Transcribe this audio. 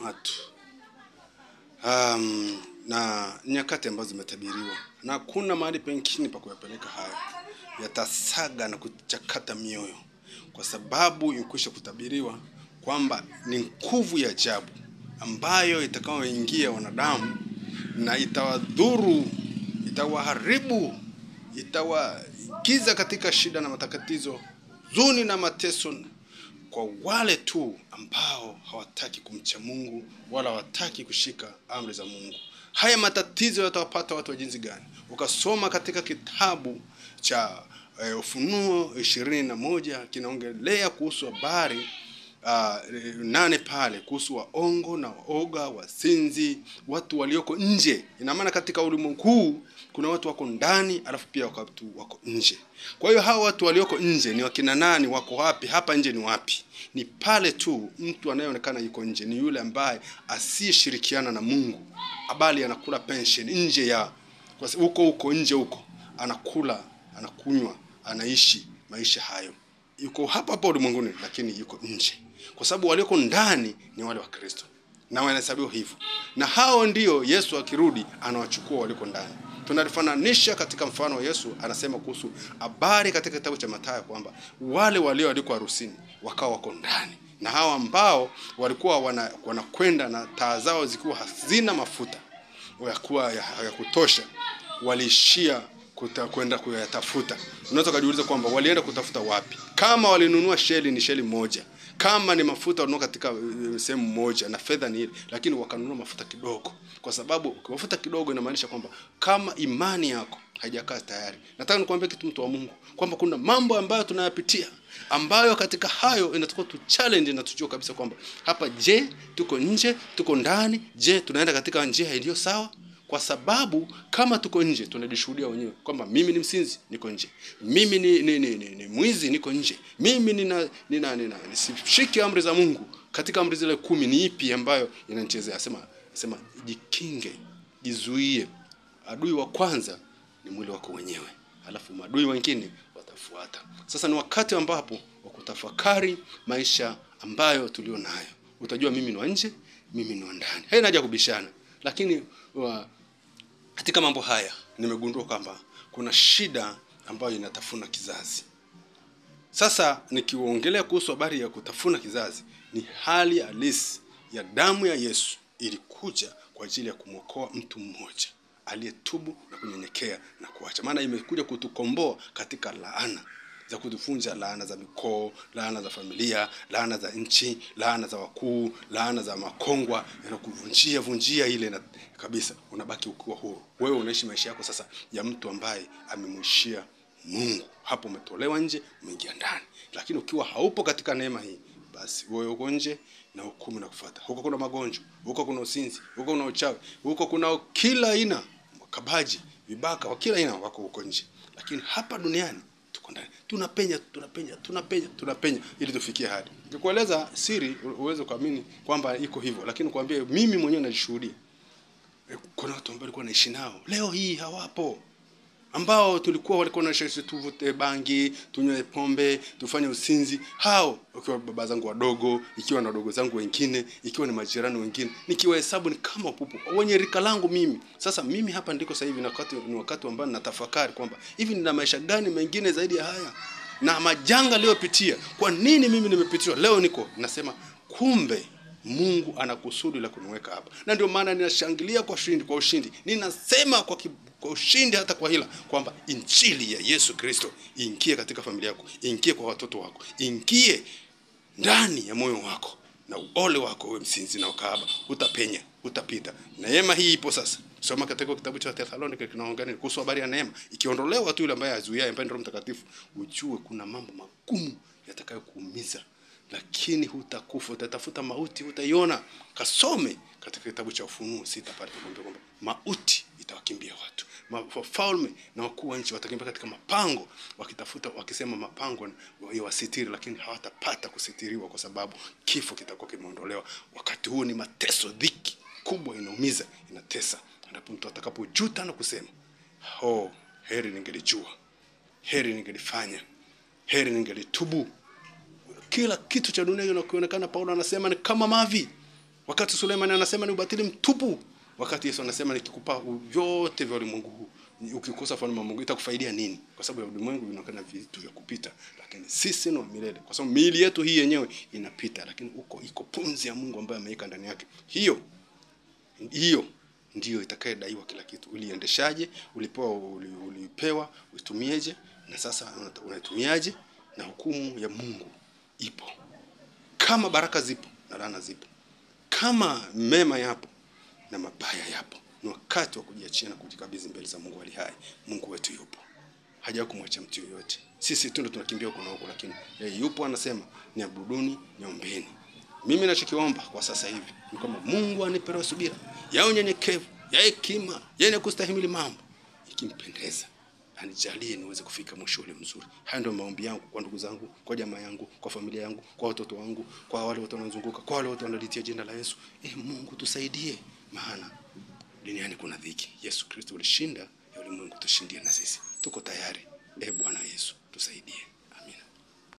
Watu na nyakati ambazo zimetabiriwa na hakuna mahali pengine pa kuyapeleka haya, yatasaga na kuchakata mioyo, kwa sababu imekwisha kutabiriwa kwamba ni nguvu ya ajabu ambayo itakayoingia wanadamu na itawadhuru, itawaharibu, itawaingiza katika shida na matatizo, huzuni na mateso, kwa wale tu ambao hawataki kumcha Mungu wala hawataki kushika amri za Mungu. Haya matatizo yatawapata watu wa jinsi gani? Ukasoma katika kitabu cha Ufunuo 21 kinaongelea kuhusu habari 8 pale kuhusu waongo na waoga, wasinzi, watu walioko nje. Ina maana katika ulimwengu huu kuna watu wako ndani, alafu pia watu wako nje. Kwa hiyo hao watu walioko nje ni wakina nani? Wako wapi? Hapa nje ni wapi? Ni pale tu mtu anayeonekana yuko nje ni yule ambaye asiyeshirikiana na Mungu, bali anakula pension nje ya huko huko nje huko, anakula, anakunywa, anaishi maisha hayo. Yuko hapa hapa ulimwenguni lakini yuko nje. Kwa sababu walioko ndani ni wale wa Kristo na wanahesabiwa hivyo. Na hao ndio Yesu akirudi anawachukua waliko ndani. Tunalifananisha katika mfano wa Yesu anasema kuhusu habari katika kitabu cha Mathayo kwamba wale walioalikwa harusini wakawa wako ndani, na hao ambao walikuwa wanakwenda na taa zao zikiwa hazina mafuta yakuwa ya kutosha, waliishia kwenda kuyatafuta. Unaweza kujiuliza kwamba walienda kutafuta wapi? Kama walinunua sheli ni sheli moja, kama ni mafuta walinunua katika sehemu moja na fedha ni ile, lakini wakanunua mafuta kidogo. Kwa sababu mafuta kidogo inamaanisha kwamba kama imani yako haijakaa tayari. Nataka nikwambie kitu mtu wa Mungu, kwamba kuna mambo ambayo tunayapitia ambayo katika hayo inatakiwa tu challenge na tujue kabisa kwamba hapa, je, tuko nje, tuko ndani? Je, tunaenda katika njia iliyo sawa? Kwa sababu kama tuko nje tunajishuhudia wenyewe kwamba mimi ni msinzi, niko nje. Mimi ni mwizi, niko nje. Mimi nina nisishiki amri za Mungu. Katika amri zile 10 ni ipi ambayo inanichezea? Sema jikinge, jizuie. Adui wa kwanza ni mwili wako wenyewe, alafu maadui wengine watafuata. Sasa ni wakati ambapo wa kutafakari maisha ambayo tulio nayo. Utajua mimi ni wa nje, mimi ni wa ndani. Haina haja kubishana. Lakini katika mambo haya nimegundua kwamba kuna shida ambayo inatafuna kizazi. Sasa nikiongelea kuhusu habari ya kutafuna kizazi, ni hali halisi ya damu ya Yesu ilikuja kwa ajili ya kumwokoa mtu mmoja aliyetubu na kunyenyekea na kuacha. Maana imekuja kutukomboa katika laana za kutufunja, laana za mikoo, laana za familia, laana za nchi, laana za wakuu, laana za makongwa, yanakuvunjia vunjia ile na kabisa unabaki ukiwa huru. Wewe unaishi maisha yako sasa ya mtu ambaye amemwishia Mungu. Hapo umetolewa nje, umeingia ndani. Lakini ukiwa haupo katika neema hii, basi wewe uko nje na hukumu na kufuata. Huko kuna magonjwa, huko kuna usinzi, huko kuna uchawi, huko kuna kila aina, makabaji, vibaka wa kila aina wako huko nje. Lakini hapa duniani tuko ndani. Tunapenya, tunapenya, tunapenya, tunapenya ili tufikie hadi. Nikueleza siri uweze kuamini kwamba iko hivyo, lakini kuambia mimi mwenyewe najishuhudia. Kuna watu ambao walikuwa naishi nao leo hii hawapo, ambao tulikuwa walikuwa wanashauri tuvute bangi, tunywe pombe, tufanye usinzi. Hao ukiwa baba zangu wadogo, ikiwa na wadogo zangu wengine, ikiwa ni majirani wengine, nikiwahesabu ni kama pupu wenye rika langu mimi. Sasa mimi hapa ndiko sasa hivi ni wakati ambao natafakari kwamba hivi nina maisha gani mengine zaidi ya haya na majanga niliyopitia. Kwa nini mimi nimepitiwa leo? Niko nasema kumbe Mungu ana kusudi la kuniweka hapa. Na ndio maana ninashangilia kwa ushindi, kwa ushindi. Ninasema kwa ushindi hata kwa hila kwamba injili ya Yesu Kristo ingie katika familia yako, ingie kwa watoto wako, ingie ndani ya moyo wako na ole wako wewe msinzi na ukahaba, utapenya, utapita. Neema hii ipo sasa. Soma katika kitabu cha Thessalonike kinaongea kuhusu habari ya neema. Ikiondolewa tu yule ambaye azuia, ambaye ni Roho Mtakatifu, ujue kuna mambo magumu yatakayokuumiza, lakini hutakufa. Utatafuta mauti, utaiona. Kasome katika kitabu cha Ufunuo 6 pale tunaambiwa kwamba mauti itawakimbia watu. Wafalme na wakuu wa nchi watakimbia katika mapango, wakitafuta, wakisema mapango yawasitiri, lakini hawatapata kusitiriwa kwa sababu kifo kitakuwa kimeondolewa. Wakati huo ni mateso, dhiki kubwa inaumiza, inatesa. Ndipo mtu atakapojuta na kusema, oh, heri ningelijua, heri ningelifanya, heri ningelitubu. Kila kitu cha dunia kinaonekana, Paulo anasema ni kama mavi. Wakati Sulemani anasema ni ubatili mtupu, wakati Yesu anasema nikikupa vyote vya ulimwengu huu, ukikosa ufalme wa Mungu itakufaidia nini? Kwa sababu ya ulimwengu vinaonekana vitu vya kupita, lakini sisi ni wa milele, kwa sababu miili yetu hii yenyewe inapita, lakini uko iko pumzi ya Mungu ambayo ameweka ndani yake. Hiyo hiyo ndiyo itakayedaiwa kila kitu. Uliendeshaje? Ulipewa, ulipewa uitumieje? Na sasa unaitumiaje? Na hukumu ya Mungu ipo. Kama baraka zipo na laana zipo, kama mema yapo na mabaya yapo, ni wakati wa kujiachia na kujikabidhi mbele za Mungu ali hai. Mungu wetu yupo, hajawahi kumwacha mtu yoyote. Sisi tu ndo tunakimbia huko na huko, lakini yeye yupo, anasema niabuduni, niombeni. Mimi nachokiomba kwa sasa hivi ni kwamba Mungu anipe roho subira ya unyenyekevu, ya hekima, yenye kustahimili mambo, ikimpendeza anijalie niweze kufika mwisho ule mzuri. Haya ndio maombi yangu kwa ndugu zangu, kwa jamaa yangu, kwa familia yangu, kwa watoto wangu, kwa wale wote wanaozunguka, kwa wale wote wanalitia jina la Yesu. Mungu tusaidie, maana duniani kuna dhiki. Yesu Kristo ulishinda ya ulimwengu, tushindie na sisi. Tuko tayari. Bwana Yesu tusaidie.